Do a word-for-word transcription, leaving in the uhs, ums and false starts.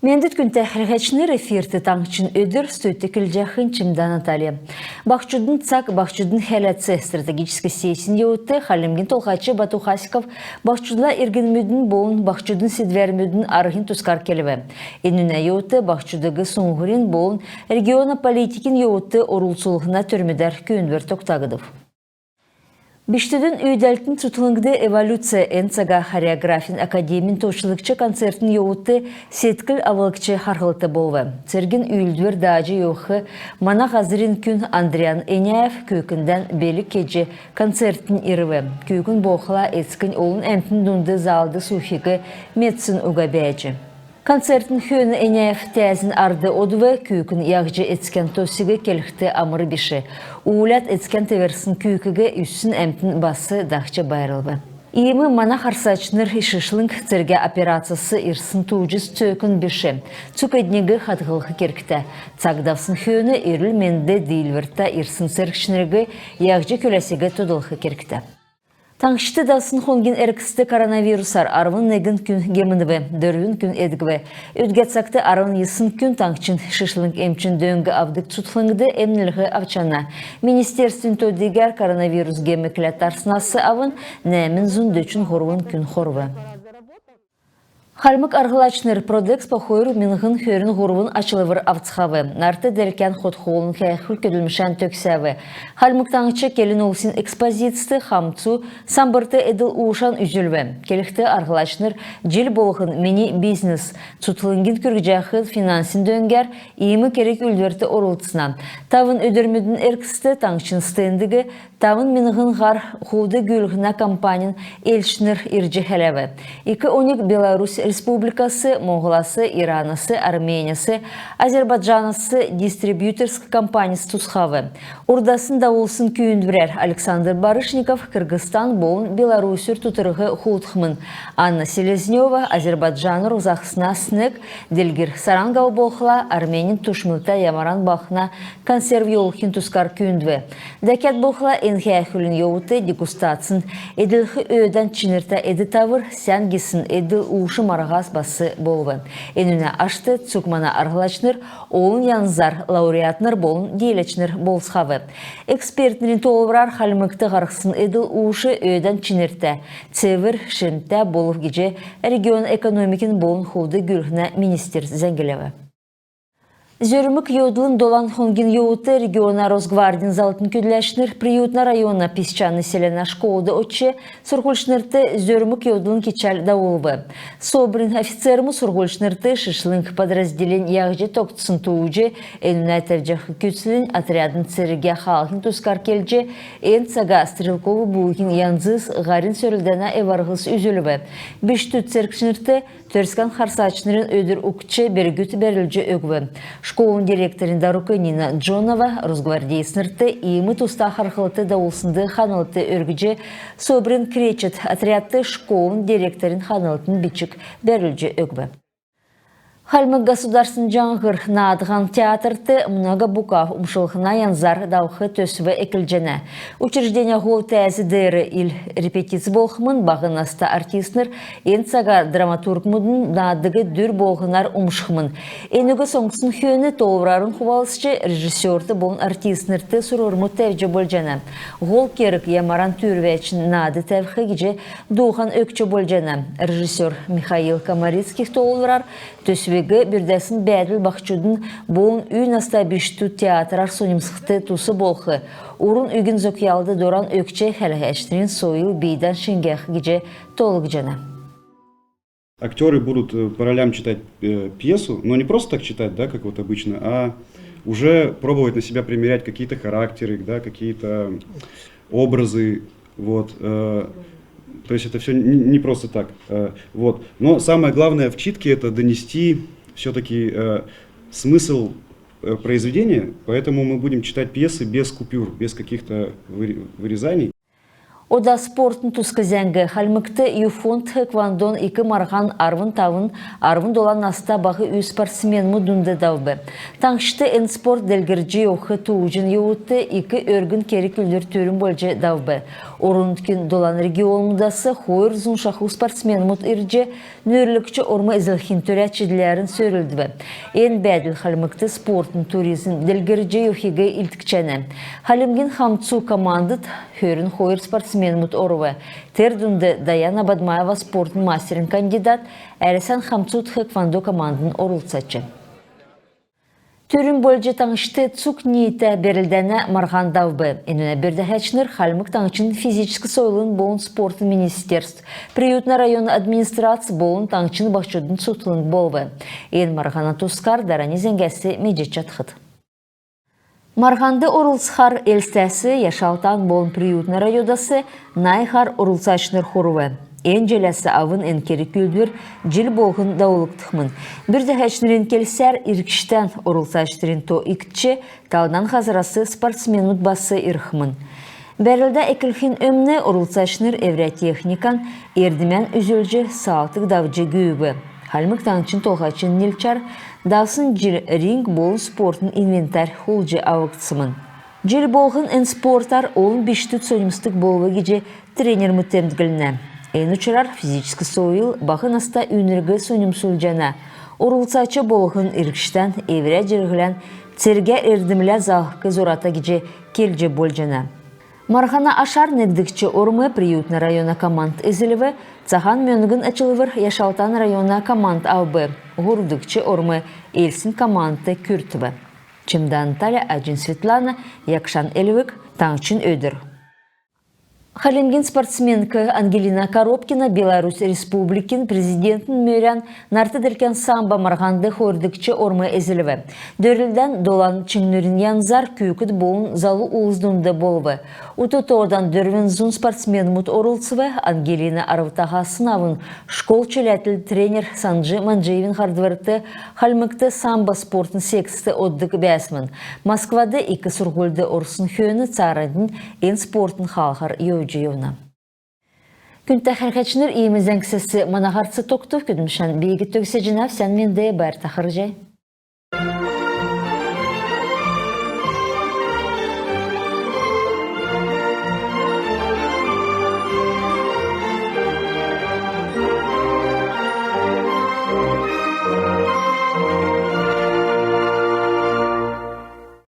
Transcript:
Мендвт, күндтә хәләһәчнр! Эфирт «Таңһчин өдр», студьд көдлҗәхнь Чимдә Наталья. «Баһчудын цаг, баһчудын хәләц» стратегическ сессин йовудт Хальмгин Толһач Бату Хасиков баһчудла иргнмүдин болн баһчудын седвәрмүдин арһин тускар келв. Энүнә йовудт баһчудыг суңһврин болн региона политикин йовудт орлцулһна төрмүдәр күүндвр тогтагдв. Бичкдүдин үүдәлтин цутхлңд «Эволюция» эн цага хореографин академин тооцлгч концертин йовудт седкл авлгч харһлт болв. Цергин үүлдвр дааҗ йовх мана һазрин күн Андриян Эняев күүкндән белг кеҗ концертнь ирв. Күүкн болхла эцкнь олн әмтн дунд залд суухиг медсн уга бәәҗ. Концертин хөөн Эняев тәәзин ард одв. Күүкн яһҗ эцкән тоссиг келхд амр биш. Ууляд эцкән теврсн күүкиг үзсн әмтн бас дахҗ байрлв. Иим мана харсачнр шишлң цергә операцас ирсн тууҗс цөөкн биш. Цуг эдниг хадһлх кергтә. Цаг давсн хөөн эрүл-менд диилвртә ирсн цергчнриг яһҗ күләсиг тодлх кергтә. Таңһчд давсн хонгин эргцд коронавирусар арвн негн күн гемнв, дөрвн күн эдгв. Өдгә цагт арвн йисн күн таңһчин шишлң эмчин дөң авдг цутхлңд эмнлһ авчана. Министерствин то-дигәр коронавирус гем экләд тарснас авн нәәмн зун дөчн һурвн күн хорв. Хальмг арһлачнр «Продэкспо хойр миңһн хөрн һурвн» ачлвр авцхав. Нарт делкән хот-хоолын һәәхүл көдлмшән төгсәв. Хальмг Таңһч келн улсин экспозицд хамцу самбрт эдл-уушан үзүлв. Келхд, арһлачнр җил болһн «Мини бизнес» цутхлңгин күргҗәх финансин дөңгәр иим керг-үүлдврт орлцна. Тавн өдрмүдин эргцд таңһчин стендиг тавн миңһн һар хулд-гүүлһнә компанин элчнр ирҗ хәләв. Ик оньг Беларусь Республикас, Моңһлас, Иранас, Арменяс, Азербайджанас дистрибьюторск компаньс тусхав. Урдаснь давулсн күүндврәр Александр Барышников Кыргызстан болн Беларусьур тутрһ хулдхмн. Анна Селезнёва Азербайджанур заһсна снек, делгир сарангал болхла Арменин тушмлтә ямаран баһна консерв йовулхин тускар күүндв. Дәкәд болхла эн һәәхүлин йовудт дегустацин, эдлх өөдән чинртә эд-тавр, сән гисн эдл-ууш марһас бас болв. Энүнә ашт цуг мана арһлачнр олн янзар лауреатнр болн дииләчнр болцхав. Экспертнрин тоолврар, Хальмгт һарһсн эдл-ууш өөдән чинртә, цевр, шимтә болв гиҗ региона экономикин болн хулд-гүүлһнә министр зәңглв. Зөрмг йовдлын долан хонгин йовудт региона Росгвардин заллтын көдләчнр Приютна района Песчаный селәнә школд одҗ сурһульчнрт зөрмг йовдлын кичәл давулв. СОБР-ин офицермүд сурһульчнрт шишлң подразделень яһҗ тогтсн тууҗ, энүнә тәвҗәх күцлнь, отрядин цергә халхин тускар келҗ, эн цага стрелков бууһин янзс, һарин сөрлдәнә эв-арһс үзүлв. Бичкдүд цергчнрт Төрскән харсачнрин өдр угтҗ белгүд бәрүлҗ өгв. Школын директорин дарук Нина Джонова росгвардейцнрт иим туста харһлт давулснд ханлт өргҗ, СОБР-ин «Кречет» отрядт школын директорин ханлтын бичг бәрүлҗ өгв. Хальмг государственн «Җаңһр» наадһан театрт «Много букв» умшлһна янзар давх төсв эклҗәнә. Учреждения һол тәәз деер ил репетиц болхмн, баһ наста артистнр эн цага драматургмудын наадыг дүр болһнар умшхмн. Энүг соңссн хөөн тоолврарн хувалцҗ, режиссерт болн артистнрт сурврмуд тәвҗ болҗана. Һол керг — ямаран түүрвәчин наад тәвх гиҗ дууһан өгч болҗана. Режиссер Михаил Комарицких тоолврар, төсвиг бүрдәсн бәәдл баһчудын болн үй наста бичкдүд театрар соньмсхд тус болх, урн үгин зокъялд дуран өгч, хәләәчнрин сойл бийдән шиңгәх гиҗ тоолгдҗана. Актёры будут, э, по ролям читать, э, пьесу, но не просто так читать, да, как вот обычно, а уже пробовать на себя примерять какие-то характеры, да, какие-то образы, вот, э, то есть это всё не, не просто так, э, вот. Но самое главное в читке — это донести всё-таки, э, смысл, э, произведения, поэтому мы будем читать пьесы без купюр, без каких-то выре-, вырезаний. Ода спортын туск зәңг. Хальмгт ЮФО-н тхэквондон ик марһан арвн тавн, арвн долан наста баһ үй спортсменмүд дунд давв. Таңһчд эн спорт делгрҗ йовх тууҗин йовудт ик өргн керг-үүлдвр түрүн болҗ давв. Орн-нутгин долан регионмудас хойр зун шаху спортсменмүд ирҗ, нүүрлгч орм эзлхин төлә чидләрн сөрлдв. Эн бәәдл Хальмгт спортын туризм делгрҗ йовхиг илдкҗәнә. Хальмгин хамцу командд хөрн хойр спортсменмүд орв. Тер дунд Даяна Бадмаева, спортын мастерин кандидат, Әрәсән хамцу тхэквондо командын орлцач. Түрүн болҗ таңһчд цуг ниитә бәрлдәнә марһан давв. Энүнә бүрдәһәчнр Хальмг Таңһчин физическ сойлын болн спортын министерств, Приютна района администрац болн таңһчин баһчудын цутхлң болв. Эн марһана тускар дарани зәңгәс медҗ чадхт. Марһанд орлцхар Элстәс, Яшалтан болн Приютна районас найн һар орлцачнр хурв. Эн җиләс авн эн керг-үүлдвр җил болһн давулгдхмн. Бүрдәһәчнрин келсәр, иргчдән орлцачнрин то икдҗ, талдан һазрас спортсменмүд бас ирхмн. Бәрлдә эклхин өмн орлцачнр эврә техникән, эрдмән үзүлҗ, саалтг давҗ гүүв. Хальмг Таңһчин Толһачин нилчәр давсн җил ринг болн спортын инвентарь хулдҗ авгдсмн. Җил болһн эн спортар олн бичкдүд соньмсдг болв гиҗ тренермүд темдглнә. Эн учрар физическ сойл баһ наста үйнриг соньмсулҗана. Орлцач болһн иргчдән эврә җирһлән цергә эрдмлә залһх зурата гиҗ келҗ болҗана. Марһана ашар негдгч орм Приютна района команд эзлв, цаһан мөңгн ачлвр Яшалтан района команд авв, һурвдгч орм Элстин командд күртв. Чимдән Таля, Аҗин Светлана, Якшан Элвг, «Таңһчин өдр». Хальмгин спортсменк Ангелина Коробкина Беларусь Республикин Президентин мөрән нарт-делкән самбо марһанд хойрдгч орм эзлв. Дөрлдән долан чиңнүрин янзар күүкд болн залу улс дунд болв. Ут тоодан дөрвн зун спортсменмүд орлцв. Ангелина арвтаһасн авн школ чиләтл тренер Санҗ Манҗиевин һардврт Хальмгт самбо спортын секцд оддг бәәсмн. Москвад ик сурһульд орсн хөөн цааранднь эн спортын хаалһар йовҗ йовна. Күндтә хәләһәчнр, иим зәңгсәс мана һарц тогтв. Көдлмшән би төгсәҗәнәв. Сән менд, байрта харһий.